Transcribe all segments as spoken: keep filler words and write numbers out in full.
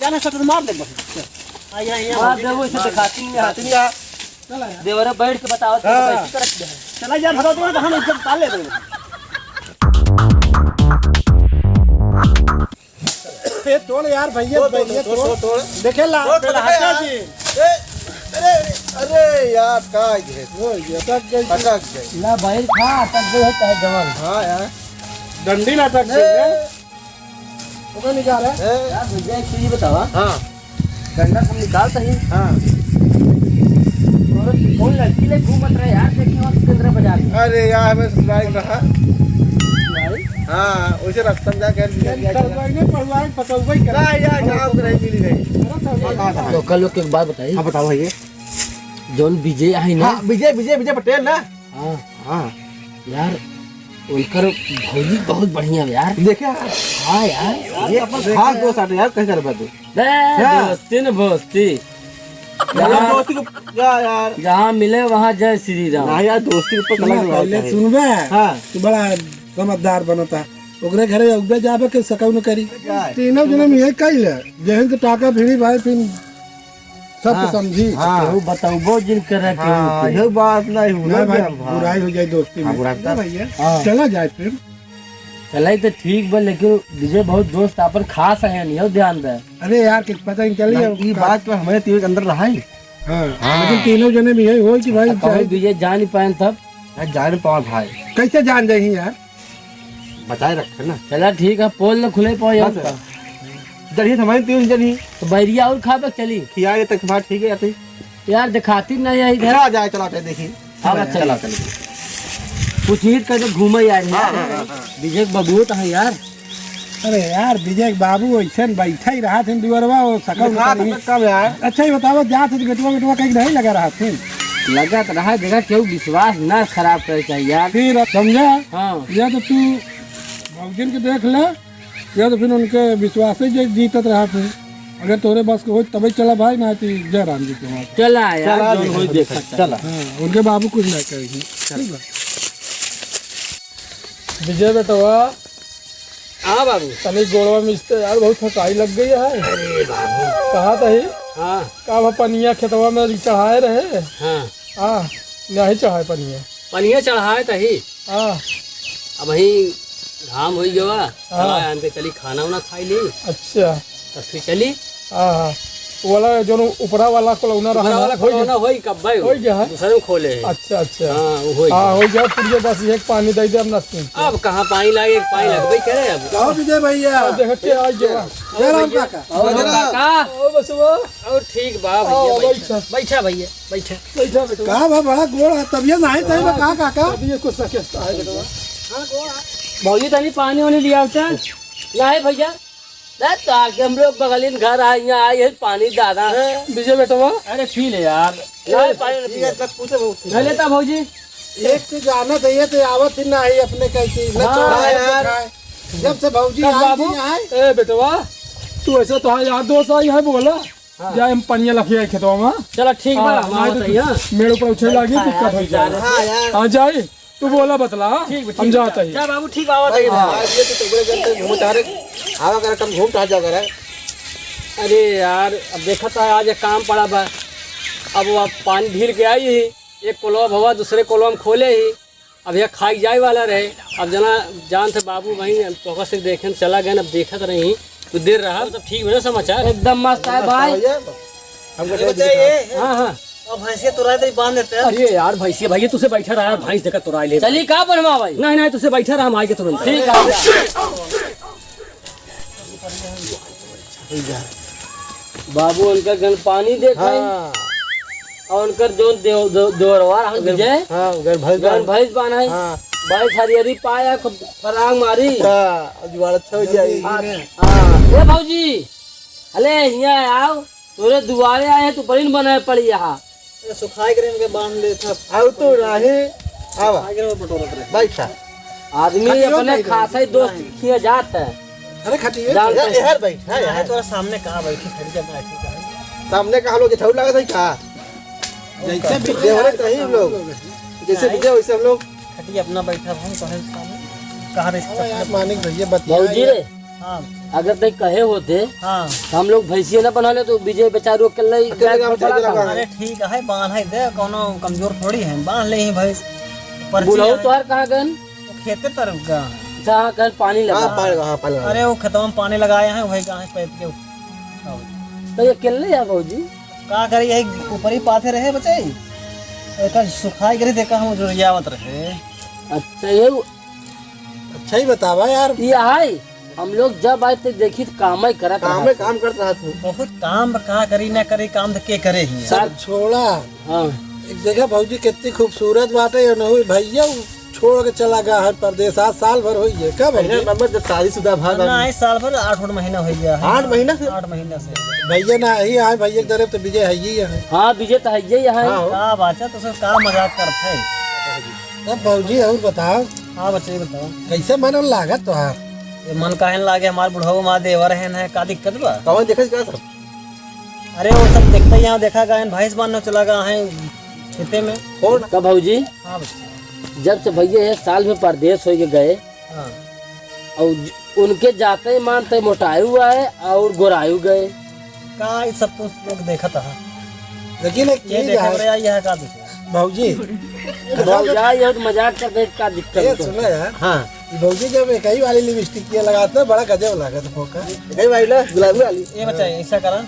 जाना सट मार दे बस। आ, यहाँ, यहाँ मार दे, वो इसे दिखाती नहीं, हाथ नहीं आ। चला यार। देवरा बैठ के बताओ, तो हाँ। बैठ के रख दे। चला यार, हटा दो, तो हम एकदम ताले दे। ए, तोड़ यार, भैया, तोड़, तोड़, भैया, तोड़, तोड़। तोड़, तोड़। देखे ला, तोड़, पहले तोड़ हटा यार। जी। ए, अरे, अरे, अरे यार, का ये? वो, ये अटक गई। अटक गई। ला, बैल खा, अटक गई होता है जवान। हाँ यार। डंडी ना अटक ए। गई, हैं? ओकर निकाल है। ए। यार, भैया, एक चीज बतावा। हाँ। गंडा सब निकाल सही। हाँ। और कौन लड़की ले घूमत रहे यार, देखी वहाँ सिकंदरा बाजार में। अरे यार, हमें ससुराल रहा। भाई। हाँ, उसे रास्ता में जाके यार, बिना यार, किया चला। नहीं पढ़वाए, पकड़वाए करे। ना यार, जहाँ पे रही, मिली नहीं। अरे, तो कल लोग के एक बात बताई। हाँ, बताओ भैया। जौन विजय आई ना। हाँ, विजय, विजय, विजय पटेल ना। हाँ। हाँ। यार, उनकर भौजी बहुत बढ़िया बा यार। देखे यार। हाँ यार। ये अपन खास दोस्त आटे यार, कैसे करबा तू? बे, हाँ। दोस्ती न भोस्ती। मतलब जहाँ, दोस्ती को क्या यार? जहाँ मिले वहाँ जय श्री राम। ना यार, दोस्ती के ऊपर सुना, कलंक लगावत पहले है। सुनबे। हाँ। तू बड़ा समझदार बनता। ओकरे घरे उबे जाबे के सकौ न करी। क्या है? तीनों जने में यही कही ले। जहन के टाका भिड़ी भाई, फिर सब हाँ, समझी। हाँ। केहू बतौबो जिन करे, केहू हाँ, के। यही बात नहीं हुआ ना भाई, क्या भाई? बुराई हो जाए दोस्ती हाँ, में। बुराई ना भैया, हाँ। चला जाए फिर। चलाई तो ठीक बा, लेकिन विजय बहुत दोस्त अपन खास है, नहीं ध्यान दे। अरे यार, किस पता नहीं चली नहीं, अब ये का- बात तो हमारे तीनों के अंदर रहा है। हाँ, हाँ। लेकिन तीनों जने में यही हो कि भाई अब चाहे विजय जान ही पाए तब। यार, जान पाओ भाई। कैसे जान जाही यार? बचाए रखे ना। चला ठीक है, पोल न खुले पाओ यार बस। का। जल्दी हमारे तीन जन ही। तो बैरिया और खा पे चली। खिया ये तक बात ठीक है यार, ठीक। यार दिखाती नहीं है इधर। चला जाए, चला जाए, देखी। हाँ, चला, चला, चला। चला। कुछ ईट करके घूमे यार, हाँ, यार। हाँ, हाँ, हाँ। विजय के बबुओ तो है यार। अरे यार, विजय के बाबू ऐसन बैठा ही रहा थे दुआरवा, वो सकल दिखा उतर तो ही। कब यार? अच्छा ही बताओ, जात है तो बेटवा, बेटवा कहीं नहीं लगा रहा थे। लगा तो रहा, देखा केहू विश्वास ना खराब करे चाहिए यार। फिर समझा? हाँ। या तो तू भौजिन के देख ले, या तो फिर उनके विश्वास से जे जीतत रहा थे। अगर तोरे बस के होई तबे चला भाई, ना तो जय राम जी के वहाँ। चला यार, चला जौन जी, होई चला, देखा चला। चला। हाँ, उनके बाबू कुछ ना करेंगे। चला। ठीक बा। विजय बेटवा, हाँ बाबू। तनी गोड़वा में इस तो यार बहुत थकाई लग गई है। अरे बाबू। कहा था ही? हाँ। का बा पनिया खेतवा में चढ़ाए रहे? हाँ। हाँ, नहीं चढ़ाए पनिया। पनिया चढ़ाए तो ही। हाँ। अब ही घाम होई गवा, हाँ। चला, हमके चली खाना उना खाई ली। अच्छा। तब फिर चली। हाँ, हाँ। वो वाला जो ऊपरा वाला कोलौना ऊपरा रहा वाला ना, होई गया? कोलौना होई कब भाई? होई गया है? दूसरे में खोले हैं। अच्छा, अच्छा। हाँ, वो होई हाँ, गया। होई गया, पूरी बस एक पानी दे दे, हम नस्ती। अब कहाँ पानी लागे, पानी लगबे करे अब। कहो विजय भैया। अब देख के आ गया। जय राम काका। और काका। और बस वो। और ठीक बा भैया, आओ, बैठा। बैठा। बैठा भैया, बैठा। बैठा बेटा। का बा, बड़ा गोड़ है, तबियत नहीं सही बा, का काका? तबियत कुछ सकेस्ता है बेटा। हाँ, गोड़ है। भौजी, तनी पानी वानी लिया उठा। नहीं भैया, ना तो आके हम लोग बगलिन घर आए, यहाँ आए हैं, पानी दादा। विजय बेटवा। अरे पी ले यार। नहीं, पानी नहीं ठीक है, पिए। तब पूछे वो। नहीं लेता भौजी। एक तो जाना चाहिए, तो आवत ही ना है अपने कहीं की, न हाँ चोरा है, यार। न खाए। जब से भौजी कब आई बाबू? थी यहाँ। ए बेटवा, तू ऐसे तो हाँ यार, दोस्त आई है, बोला। हाँ। जाए हम पनिया लखिया खेतवा में। चला ठीक बा, हाँ, हम नहीं आवत तो ही, हाँ। मेड़ ऊपर उछल लागी, दिक्कत हो जाए। हाँ यार। हाँ, जाए। तू बोला बतला, ठीक बा, हम ठीक बा। जात ही। जा बाबू, ठीक बा, आवत भाई, ही। हाँ, ये तो टुकड़े करते घूम तारे, आवा कर कम घूम टहल जा कर। अरे यार, अब देखा था आज एक काम पड़ा बा, अब वो पानी ढील के आई ही, एक कोलवा भवा दूसरे कोलवा में खोले ही, अब यह खाई जाए वाला रहे। अब जना जान थे बाबू भाई, हम तोहका से देखे चला गए, अब देखत रही। तू देर रहा, सब ठीक बा ना समाचार? एकदम मस्त है भाई। भैया, हमको अरे दे बच्चा, दीजिए। ये, ये। हाँ, हाँ। अब भैंसिया तुराए तो बांध देते हैं। अरे यार, भैंसिया, भैया, तुसे बैठा रहा, भैंस देखा तुराए ले। चली का बनवा भाई? नहीं, नहीं, तुसे बैठा रहा, हम आए के तुरंत। ठीक है। बाबू, उनका गन पानी देखा है। हाँ। और उनकर जौन देव-, देव-, देवरवा रहन उनकर, विजय, हाँ, उनकर भैंस उनकर बांध। भैंस बांध है। हाँ। भैंस हरियरी पाया, खूब फरांग मारी। हाँ, जुआड़ अच्छा हो जाई। हाँ, हाँ। ए भौजी, अले हियाँ आओ, तोरे दुआरे आए हैं, तू बड़ी न बनाए पड़ी यहाँ। ए, सुखाए के रेम के बांध ले था। आओ तो राहे, आवा। सुखाए के रेम बटोरत रहे। बैठा। आदमी खटियो अपने नहीं, खासा ही दोस्त नहीं। किया जात है। अरे खटियो। जान ए, तो ए, हर बैठ, हाँ, ए, यार। तोरा सामने कहाँ बैठी, खड़ी जब बैठी कहाँ? सामने कहाँ लोग ठौर लागत है का? जैसे भी देवरे तो ही हम लोग। जैसे नहीं। विजय वैसे हम लोग। खटिया अपना बैठा हम कहे सामने। कहाँ रह सकते हैं? यार, मानिक भैया बतिया भौजी यार। रे। हाँ। अगर तै कहे होते, हाँ। तो हम लोग भैंसिया ना बना ले, तो विजय बेचारू अकेले ही अकेले गाय गाँव खोपड़ा चले का। लगा। अरे ठीक है, बांध है दे, कौनो कमजोर थोड़ी है, बांध ले ही भैंस। पर्ची बुढ़ऊ है। तोहार कहाँ गन? वो खेते तरफ गन। अच्छा, हाँ, कल पानी लगा। हाँ, पानी लगा, हाँ, पानी लगा। अरे वो खेतवा में पानी लगाए हैं, वही गाय पैप के। तो ये अकेले है भौजी? का करी, यही ऊपर ही पाथे रहे बचे, एकर सुखाई गरी देखा हम जोरियावत रहे। अच्छा, ये अच्छा ही बतावा यार। ये आए, हम लोग जब आए तो देखी तो काम ही करत काम रहा है, था। काम करत रहा तू। बहुत काम बा, का करी ना करी, काम तो के करे ही। सब सब छोड़ा। हाँ। एक देखा भौजी कितनी खूबसूरत बाटे, ये नहीं भैया, उ छोड़ के चला गया है परदेस। आज साल भर होई है, का भौजी? महीना नंबर जब शादीशुदा भा ना, बानी। आए साल भर, आठ, आठ महीना हो गया है। आठ महीना से? आठ महीना से। भैया ना ही आए, भैया के तरफ तो विजय है ही है। हाँ, विजय तो है ही है। हाँ, हो। का बाचा, तो सब का मजाक करत है? तब भौजी और बताओ। हाँ बच्चे, बताओ। कैसे मन लागत तोहार? ये मन काहे न लागे, हमार बुढ़ऊ माँ देवर है ना, का दिक्कत बा? कौन देखे का सब? अरे वो सब देखते ही यहाँ देखा गए, भैंस बांधने चला गया है खेते में। कौन? का भौजी? हाँ बच्चे। जब से भैया ये साल में परदेस होइके गए, हाँ। और ज-, उनके जाते ही मान ते मोटायु आए और गोरायु गए। का ये सब तो लोग देखत है। लेकिन एक ये चीज देखे है। बड़े आई है का दूसरा? भौजी, भौजी, ये तो मजाक कर दे, का दिक्कत ये है? सुना यार। हाँ। ये भौजी जब एक ही वाली लिपस्टिक ये लगात ना, बड़ा गजब लागत है फोका। एक ही वाली ना, गुलाबी वाली। ये बच्चा, ऐसा करा,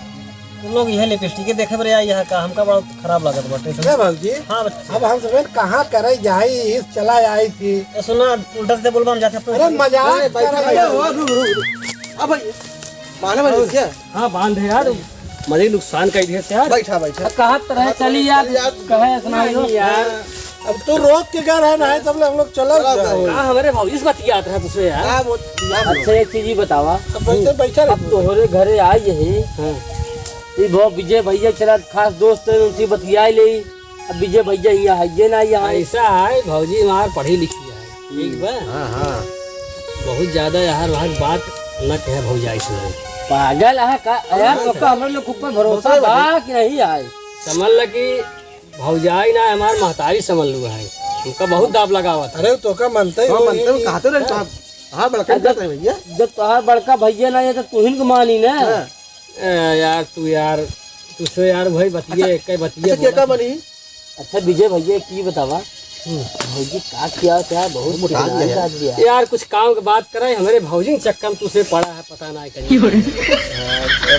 तू लोग यह लिपस्टिक देखे बरे आई यहाँ का, हमका बड़ा खराब लागत बाटे। क्या भौजी? हाँ बच्चा। अब हम सब कहाँ करे जाई, इस चला आई थी। ए, सुना, उल्टा से बोलबा, हम जाते हैं। अरे मजाक नहीं, बैठा, कर रहे बैठा, हैं। रुक, रुक, रुक। अब भाई, माने भाई, क्या? हाँ, बांध है यार, मजे नुकसान कर दिए यार। बैठा, बैठा। अब कहाँ तरह चली यार, चली यार। कहे ऐसा नहीं हो। नहीं यार। अब तू रोक के गा रहा है, नहीं तब ले हम लोग चला चला जाए। जाए। हाँ, हमारे भौजी से बतियात रहा तुझसे यार। हाँ, वो, यार। अच्छा, एक चीज ही बतावा। अब बैठे, बैठा रहे। अब तोहरे घरे आई यही। हाँ। ई भौ-, विजय भैया चला खास दोस्त है, उनसे बतिया ले। अब विजय भैया यहाँ है, ये ना यहाँ है। ऐसा है, भौजी हमार पढ़ी लिखी है, ठीक बा? हाँ, हाँ। बहुत ज्यादा यार वहाँ बात न कहे भौजाई से। पागल है का? यार, हाँ। तोका हमरे लोग ऊपर भरोसा भरोसा बा बा। कि नहीं है? समझ ल कि भौजाई ना हमार महतारी समझ लू है, हमका बहुत दाब लगावत है। अरे, तोका मनते हाँ, हो मनते हो, ही। कहते रहे, हाँ। कहाँ, कहाँ बड़का जब, कहते हैं भैया? जब तोहार बड़का भैया ना है, तो तुहिन को मानी ना। हाँ। ए, यार, तू यार, तुझसे यार, भाई, बतिये, अच्छा, एक ही बतिये अच्छा, क्या बोला का था। बनी? अच्छा, विजय भैया, एक चीज बतावा। हम्म। भौजी का किया, क्या बहुत मोटा चिकना गया। काट दिया। यार, कुछ काम के बात करे, हमारे भौजी के चक्कर में तुझसे पड़ा है, पता ना कहीं।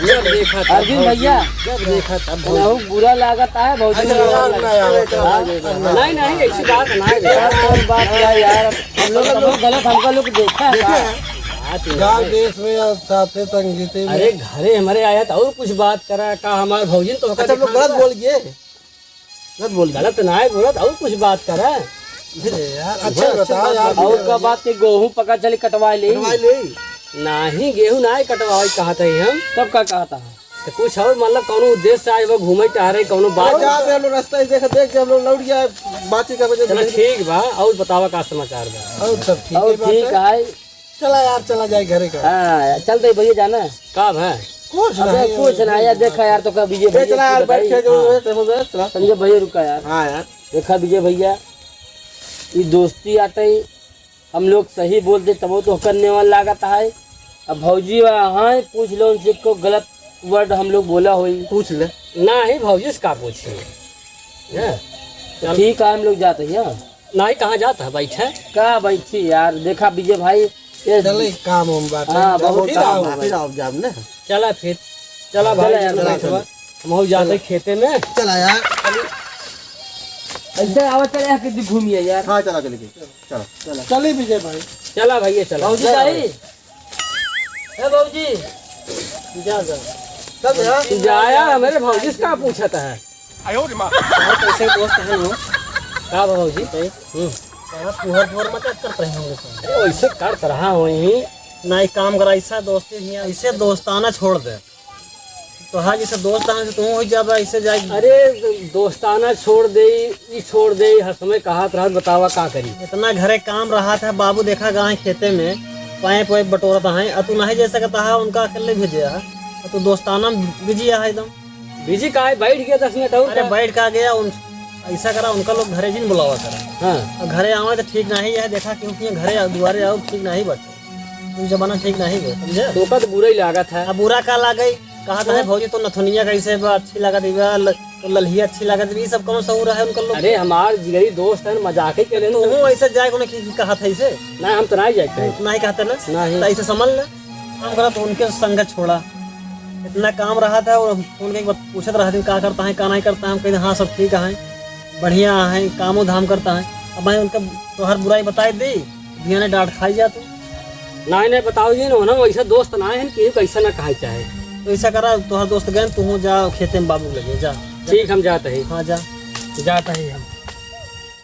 जब देखा तब अर्जुन भौजी, भैया। जब देखा तब भौजी। कहूँ बुरा लागत है, भौजी अच्छा, बुरा यार, लागत ना, यार, है। यार, यार। नहीं, नहीं, ऐसी बात ना है, यार। यार, कौन बात है, यार? हम लोग, हम लोग गलत, हमका लोग देखा है देखे का? हैं? बात नहीं गाँव है। देश में या साथे संगीते में। अरे, घरे हमारे आया तो और कुछ बात करा का, हमारे भौजी ने तो होकर अच्छा, हम लोग दिखा गलत दिया। बोल गए? गलत बोल गलत ना है बोलत, और कुछ बात करा। अरे यार, अच्छा अरे, अच्छा बताओ बात यार। बात और का बात के गेहूं पका चली कटवा ले। कटवा ले। नाही, गेहूं नाही कटवाई कहत है हम। तब का कहत है? तो कुछ और मतलब कौनो उद्देश्य से आए बा, घूमे टहरे, कौनो बात? अरे जा बे, हम लोग रास्ता ही देख, देख के हम लोग लौट गया, बातचीत का वजह से चलो नहीं। ठीक बा, और बतावा का समाचार बा? और सब ठीक और है, ठीक बात है। है। चला यार, चला जाए घरे का। हाँ, चल दे भैया जाना। का भाई? कुछ अबे नहीं, कुछ नहीं यार, देखा यार, तो कभी ये ए, भैया चला की यार, बैठ बताई। के जो हाँ। है, टेबल पे, चला। संजय भैया रुका यार। हाँ यार। देखा विजय भैया, ये दोस्ती आटे, हम लोग सही बोल दे तबो तो करने वाला लागत है। अब भौजी वहाँ है, पूछ लो उनसे को गलत वर्ड हम लोग बोला होई। पूछ ले। ना ही भौजी से का पूछे? हैं? तो चल। ठीक है, हम लोग जाते हैं। नाई कहाँ जात है, बैठे? का बैठी यार, देखा विजय भाई, ये चले, काम हम बात हाँ, है। बहुत फिर काम आओ, है। फिर आओ, जाब ना। चला फिर, चला चला भाई, यार, चला, चला। चला। हम हो जाते चला। खेते में। चला यार। ऐसे आवा, चले यहाँ के घूमिए यार। हाँ, चला, चले, चला। चला। चले विजय भाई। चला भैया, चला। भौजी चला जाई? भाई। ए भौजी, जा, जा। चल भैया। जा यार, हमारे भौजी से का पूछत है? आयो रे माँ। यार, कैसे दोस्त हैं वो? का भौजी? बताइए। हम्म। कहाँ फुहर फुहर मत करत रहे होंगे सब। अरे, वैसे करत रहा होई। ना, एक काम करा, ऐसा दोस्ती नहीं है, ऐसे दोस्ताना छोड़ दे। तो हाँ, जैसे दोस्त हैं, तो तू हो जा, ऐसे जाए। अरे, दोस्ताना छोड़ दे, ई छोड़ दे, हर समय कहत रहत, बतावा का करी? इतना घरे काम रहत है, बाबू देखा गए खेते में, पाइप वाइप बटोरत है, और तू नहीं जा सकता है, उनका अकेले भेजे है, और तू दोस्ताना में बिजी है एकदम। बिजी का है, बैठ गया दस मिनट और अरे का? बैठ का गया, उन, ऐसा करा, उनका लोग घरे जिन बुलावा करा। हाँ। और घरे आवे तो ठीक नहीं है, देखा क्योंकि घरे दुआरे आओ ठीक नहीं बाटे। तू जमाना ठीक नहीं है, समझे? तोका तो बुरा ही लागत है। अब बुरा का लागे? कहा था, हाँ। भौजी तो नथुनिया कैसे बा, अच्छी लागत बा, ल-, तो लल्हिया अच्छी लागत बा, ये सब कौन सहूर है उनका लोग? अरे, हमार जिगरी दोस्त है, मजाक ही करे। तू हूँ ऐसे जाए, उन्हें की, की कहा था इसे? ना, हम तो नहीं जाए कहीं। नहीं कहते ना? नहीं। तो ऐसे समझ ले, काम करा तो उनके संग छोड़ा। इतना काम रहा था और उनके एक बार पूछत रहा था, का करता है, का नहीं करता है, हम कहते, हाँ, सब ठीक है, बढ़िया है, कामो धाम करता है। अब मैं उनका तोहर बुराई बताई दी, बिहाने डांट खाई जा तू। नहीं, नहीं, बताओ जी, ना, ना, वैसा दोस्त ना है कि कैसा ना कहा चाहे। तो ऐसा करा, तोहर दोस्त गए, तू जा खेते में बाबू लगे, जा। ठीक, हम जाते हैं। हाँ, जा। जाते हैं हम।